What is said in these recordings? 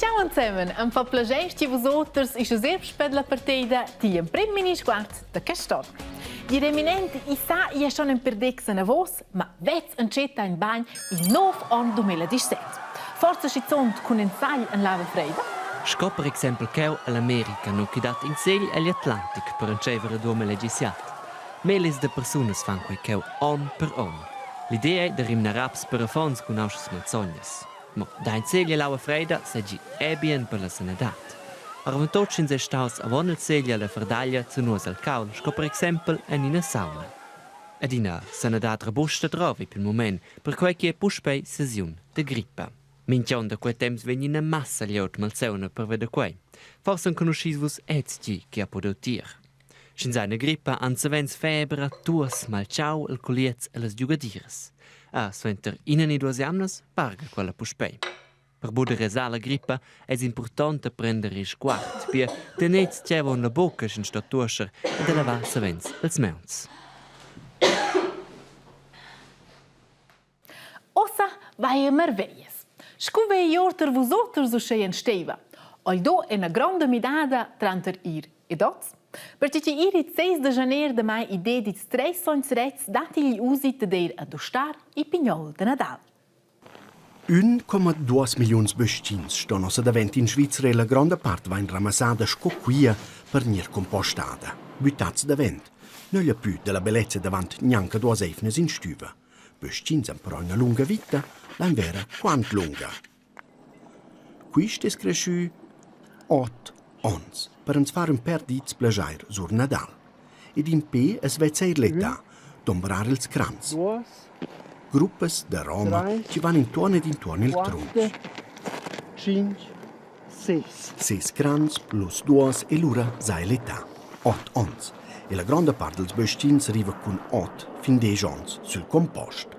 Ciao ensemen, am fa plager che vus oters e Josep spet la partida digl emprim minisguard da quest'onn. Il reminent i sa i è schon en perdex enavos, ma vez entschetta in bagn il nov onn 2017. Forza schizunt cun in sagl en lava freida? Sco per exempel cheu ell'America, nu chi dat in segl egl Atlantic per entscheiver a 2017. Mellis da persunas fan quei cheu onn per onn. L'idea ei da rimnar raps per affons cun nauschas malsognas. Mo da in segl ell'aua freida seigi è bien per la sanadad. Oravontut sch'ins ei staus avon il segl alla ferdaglia zanuas al caul, sco per exempel en ina sauna. Ed ina sanadad robusta drovi pil mument, perquei ch'ei puspei sesiun da grippa. Mintg'onn da quei temps vegn ina massa glieud malsauna pervia da quei. Forsa enconuschis vus ez tgi che ha pudiu tier. Sch'ins ha ina grippa han savens febra, tuos, malchau, il culiez e las giugadiras. Ah, suenter ina ni duas jamnas varga quella puspei. Per buca resar la grippa eis impurtont da prender risguard, pia tenez tgeu avon la bucca sch'ins sto tuoscher e da lavar savens ils mauns. Ossa vai a marveglias. Scu vei oter vus oters uschè en steiva? Oi do ena gronda midada tranter ir ed oz? Perche chi ir ils 6 da janer damai i dedits treis sogns rets dat igl usit dad eir a dustar il pignol da Nadal. 1,2 milliuns bös-chins ston ussa davent in Svizra e la gronda part vain ramassada sco quia per gnir compostada. Büttats davent. Nöglia pü da la bellezza davant gnanca duos eivnas in stüva. Bös-chins han però üna lunga vita, lain vera quant lunga. Quist es creschü ot ons per ans far ün pêr dits plaschair sur Nadal. Ed impè as vezza eir l'età, dombrar ils cranzs. Gruppas da Roma chi van intuorn ed intuorn il trunch. Ses cranzs plus duos e lura s'ha l'età, ot ons. E la gronda part dals bös-chins riva cun ot fin desch ons sül compost.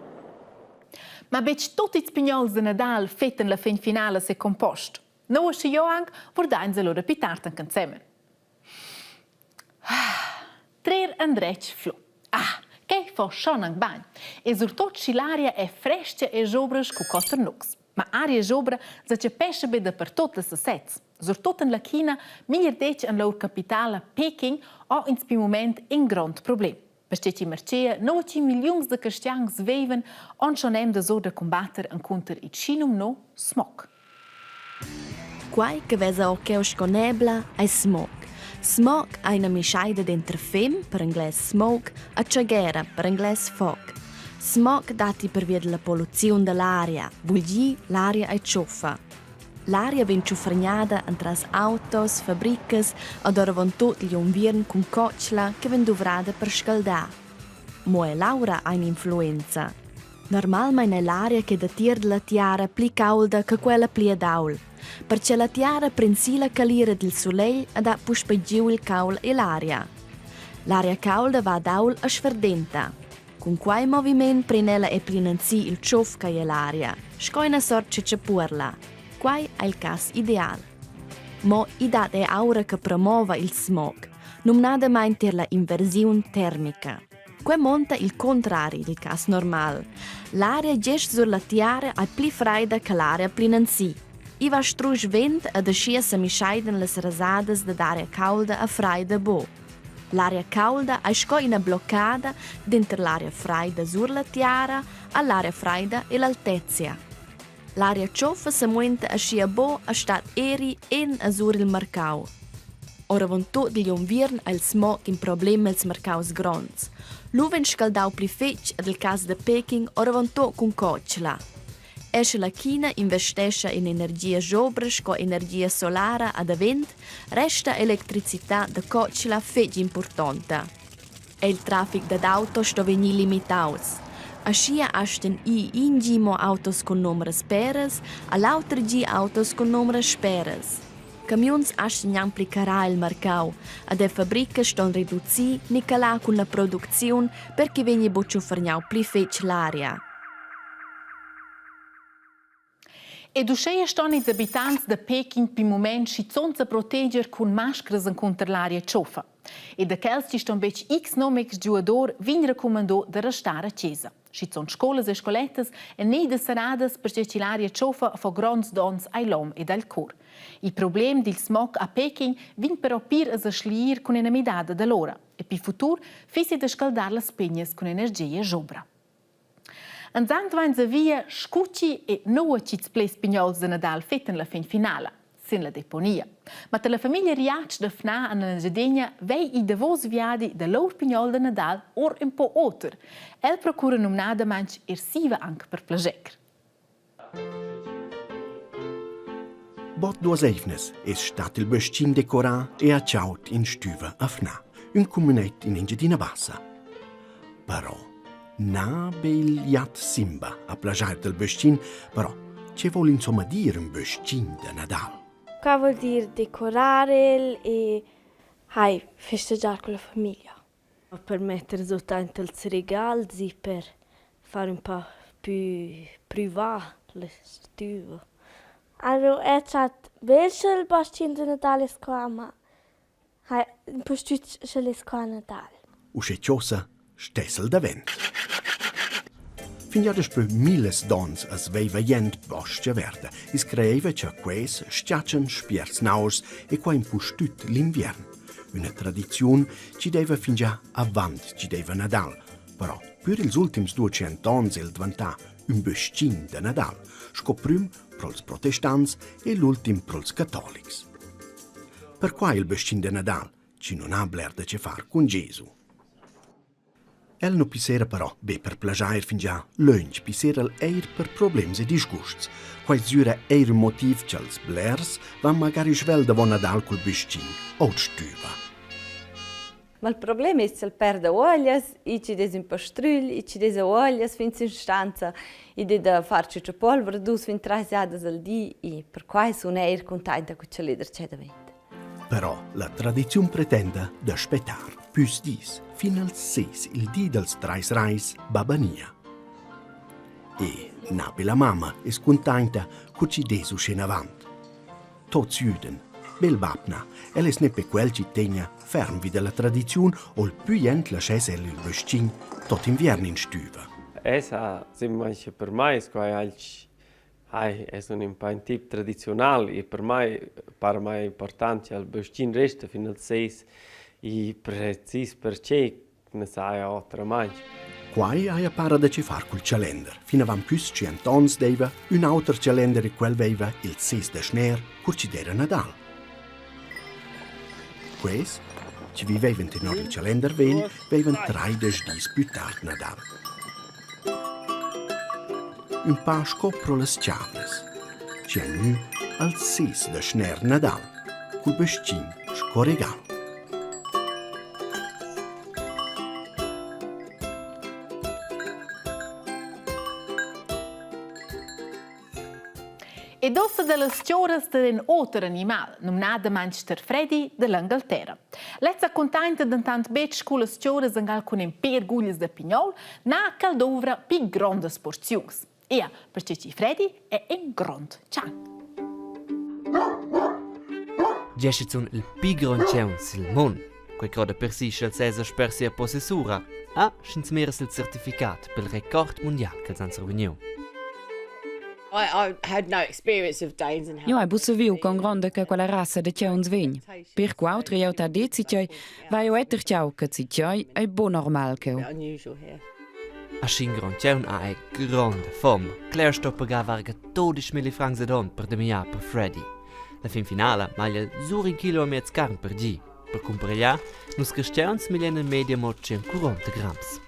Ma betg tut ils pignols da Nadal fettan la fin finala ses compost. Nua sche jeu anc vurdains allura pli tard anc ensemen. Trer endretg flu. Ah, quei fo schon anc bain. E surtut schi l'aria è frestga e jobra scu quatter nucs. Ma aria jobra sa chapescha be dapertut las sesez. Surtut en la China, meglier detg en lur capitala Peking, ho ins pi mument in grond problem. Perche chi marchea nua chi milliuns da cristians vivan on schon emdas or da cumbatter encunter il schinumno smog. Quai che vesa or cheu sco nebla ei smog. Smog ei ina mischeida denter fem, per engles smoke, e tschaghera, per engles fog. Smog datti pervia dalla polluziun dall'aria, vul dir l'aria ei tschuffa. L'aria vegn tschuffergnada entras autos, fabricas ed oravontut igl unviern cun cotschla che vegn duvrada per scaldar. Mo era l'aura ha in'influenza. Normalmein ei l'aria che datier dalla tiara pli caulda che quella pli ad ault, perche la tiara pren si la calira dil sulegl ed ha puspei giu il caul ell'aria. L'aria caulda va ad ault e sferdenta. Cun quei moviment pren ella e plinansi il tschof ch'ei ell'aria, sco ina sort tschetschapuorla. Quei ei il cass ideal. Mo i dat è aura che promova il smog, numnadamain tier la inversiun termica. Quei monta il contrari dil cass normal. L'aria gest sur la tiara ei pli freida che l'aria plinansi. I va strusch vent ed aschia semischeiden las rasadas dad aria caulda e freida buc. L'aria caulda ei sco ina bloccada denter l'aria freida sur la tiara all'aria freida ell'altezia. L'aria tschoffa semuenta aschia buc e stat eri en e sur il marcau. Oravontut digl unviern ei il smog in problem els marcaus gronds. Lu vegn scaldau pli fetg ed el cass da Peking oravontut cun cotschla. Er sche la China investescha in energia sobra sco energia solara a davent, resta electricitad da cotschla fetg impurtonta. Er il traffic dad autos sto vegnir limitaus. Aschia astgan ir in gi mo autos cun numras peras, a l'auter gi autos cun numras speras. Camiuns astgan gnanc pli carrar il marcau ed er fabricas ston reducir ni calar cun la producziun per ch'i vegni buc tschuffergnau pli fetg l'aria. Ed uscheia ston ils abitants da Peking pi mument schizunt sa proteger cun mascras encunter l'aria tschoffa. E da quels chi ston betg x-nomics giuador vign recumando da restar a chesa. Schizunt scolas e scolettas èn gnidas serradas perche chi l'aria tschoffa fa gronds dons ai l'hom ed al cour. Il problem dil smog a Peking vegn però pir a sa schliir cun ina midada da l'ora e pi futur fissi da scaldar las pignas cun energia jobra. Intant vainsa via scuchi e noua chi'ls pleds pignols da Nadal fettan la fin finala sin la deponia. Ma per la famiglia Riatsch da Fnà en l'Engiadina vei il davos viadi da lur pignol da Nadal or ün po oter. El procura numnadamaing er siva anc per plaschair. Bod duos eivnas es stat il bös-chin decorà e ha chaut in stüva a Fnà, ün cumünet in Engiadina Bassa. Però na be il jat Simba ha plaschair dal bös-chin, però che voul insomma dir ün bös-chin da Nadal? Qua vuol dir decorar el e hai festeggiar con la famiglia. Per metter sut aint ils regals e per far ün pa pü prüvà la stüva. Avevo er chat bel sch'el bastien da Nadal es qua, ma hai impustüt sch'el es qua a Nadal. Uschè chosa stess el davent. Fingià daspö milles d'ons as veiva jent bos-cha verda. I's craiva cha quels schiatschan spierts nauschs e qua impustüt l'inviern. Üna tradiziun chi daiva fingià avant chi daiva Nadal. Però pür ils ultims 200 ons è'l dvantà ün bös-chin da Nadal, sco prüm pro'ls protestants e l'ultim pro'ls catolics. Perquai il bös-chin da Nadal, chi nun ha bler da chefar cun Gesu. El nu pissera però be per plaschair fingià lönch pissera'l eir per problems e disgusts. Quai sgüra eir ün motiv cha'ls blers van magari svelt davo Nadal cul bös-chin our d'stüva. Ma il problem es ch'el perda uoglias, i chi'd es ün pastrügl, i chi'd es uoglias fin in stanza, id es da far tschütschapolvra dus fin trais jadas al di e perquai sun eir cuntainta cu ch'el è darcheu davent. Però la tradiziun pretenda da spettar püs dis fin als ses, il di dals trais rais Babania. E na be la mamma es cuntainta cu chi dess uschenavant. Tots jüden, bel bap na, el es nempe quel chi tegna ferm vi da la tradiziun o il pü jent laschess el il bös-chin tot inviern in stüva. Esa simmaincha per mai sco alch Ai, es ün pa ün tip tradiziunal e per mai para mai important cha'l bös-chin resta fin als seis e precis perche na saja otramaing. Quai haja para da che far cul chalender. Fin avant püs tschient ons deiva ün auter chalender e quel veiva ils ses da schner cur chi d'eira Nadal. Quels chi viveivan tenor il chalender vegl veivan traidesch dis plü tard Nadal. Ün pa sco pro las chavras, chi han gnü als ses da schner Nadal cul bös-chin sco regal. Ed ussa dallas tgioras dad in oter animal, numnadamain ster Freddy dall'Engalterra. Lezza cuntainta dentant betg cu las tgioras angal cun in per guglias da pignol, na ch'el dovra pi grondas porziuns. Ea, perche chi Freddy è in grond chan. Gie schizun il pli grond tgaun sil mund. Quei croda per si sch'el sesa sper sia possessura. Ah, sch'ins mira sil certificat pel record mundial ch'els han survegniu. Jeu hai buca saviu con gronda che quella rassa da tgauns vegn. Per quautr jeu ta deci tgei, vai jeu etter tgau che ci tgei ei buc normal cheu. Aschin grond tgaun ha ei gronda fom. Claire sto pagar varga 12.000 francs ad onn per demiar per Freddy. La fin finala maglia el sur in kilo e miez carn per di. Per cumparegliar, nus cristians miglien en media mo 140 grams.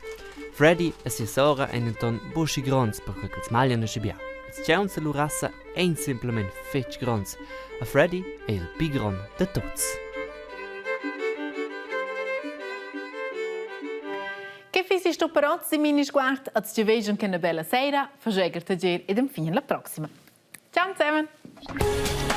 Freddy e sia sora ein denton buc schi gronds perquei ch'els maglian aschi bia. Ils tgauns e lur rassa ein semplamein fetg gronds. A Freddy ei il pli grond da tuts. Che fissi sto per oz mini sguard als ci vegian che una bella sera, fageger tager ed infine la prossima. Ciao zusammen!